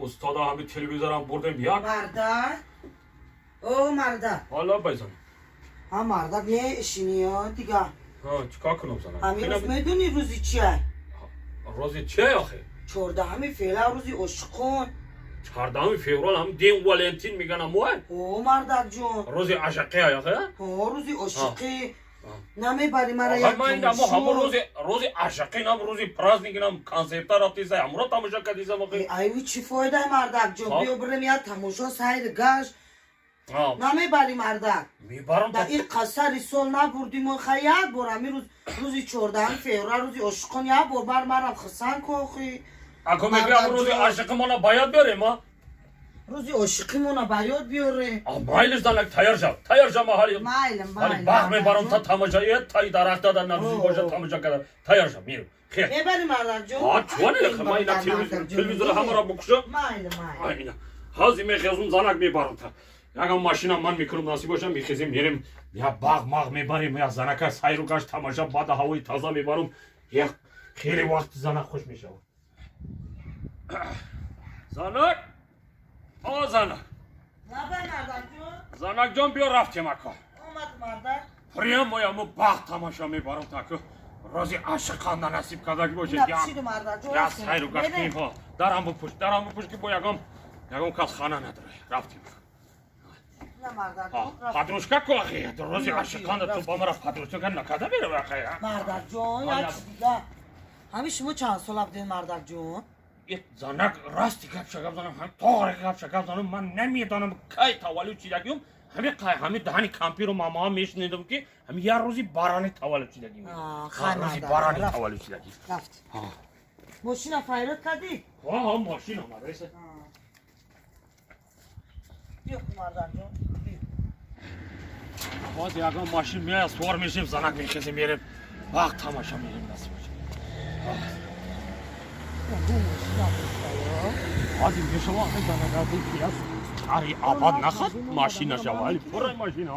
Устода ҳами телевизорам бурдем як. Мардак, о мардак. Ҳола байзан. Ҳа мардак, мешиниё дига? Ҳа, чикор кунам, занак? Ҳамин рӯз медонӣ рӯзи чия? Рӯзи чия охе? 14-уми феврал, рӯзи ошиқон. 14-уми феврал ҳам День Валентин меган амуай? О мардакҷон. Рӯзи ошиқия охе? Ҳо, рӯзи ошиқӣ. Намебарӣ мара як? Ман амо ҳамо рӯзи ошиқӣ нам, рӯзи праздник нам, консерта рафтиса, ҳамро тамошо кардисам охе. Ай, чӣ фоида, мардакҷон? Биё бирем як тамошо, сайри гашт. Намебарӣ, мардак? Мебарам. Да ин қасари сол набурдим. Ха, як бор ҳамин рӯз, рӯзи 14-уми феврал, рӯзи ошиқон, як бор бар марам хурсанд ку охи. Ако мегӯям, рӯзи ошиқимона ба ёд биёрем, а? Рӯзи ошиқимона ба ёд биёре. Майлиш, занак, тайёр шав, тайёр шав, ма ҳали Майлам. ҳали бағ мебарам та тамошо, таи дарахта да нарӯзи боша тамошо карда. Тайёр шав, мирем, хер. Мебарӣ, мардакҷон? Чуане, ма ина телевизора ҳамаро бикушам. Майли, майли. Ҳази мехезум, занак, мебарам та ягон машина ман мекунам, насиб бошам, мехезем, мерем, я бағ мағ мебарем, я занака сайру гашт, тамоша, баъда ҳавои таза мебарам. Як хеле вақт занак хуш мешавад. Занак, о занак. Лабай, мардакҷон. Занакҷон, биё, рафтем, ака. Омад, мардак. Прямо ямо бағ тамоша мебарам, таку рози ошиқанда насиб кардаги бошед. Я сайру гашт кунем. Дарам бупӯш, дарам бупӯш, ки бо ягон кас хана надорад. Рафтем. Подружка ку ахи, рӯзи ошиқанда ту ба мара подружка накарда мерава, ахи. Мардакҷон, як чиз дига. Ҳамин шумо чанд сола будед, мардакҷон? Занак, расти гап шагап занам, ҳам тоғри гап шагап занам, ман намедонам кай таваллуд шидагиюм. Ҳами қай ҳами даҳани кампиру мамаҳо мешунидам, ки ҳами як рӯзи барани таваллуд шидагим. Рӯзи барани таваллуд шидагӣ. Рафт, мошина файрод кардӣ? Ҳа, мошина омада. Биё, мардакҷон. Боз ягон мошин меояд, сувор мешем, занак, мехезем, мерем, вақт тамоша мерем, насиб бошад. Ҳозир мешава, занак, абад нахад машина шава, али пурра машина.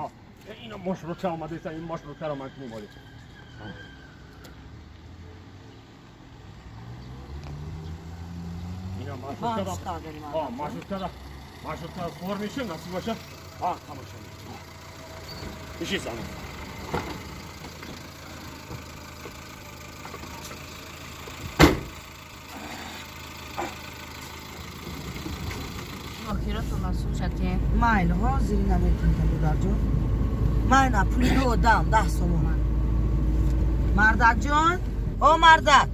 Ина маршрутка омадеса, ин маршруткаро ман кунем оли. Ина маршруткада, маршруткада сувор мешем, насиб бошад, тамоша мерем. Биши, занак. Охиротон масъул шакем. Майли, ҳозир ина метунта, додарҷон. Майна, пули ду одам 10 сомона. Мардакҷон, о мардак.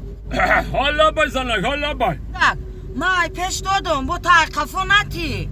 Ҳола бай, занак, ҳола бай. Так, май пеш додум, бо тай қафо натӣ.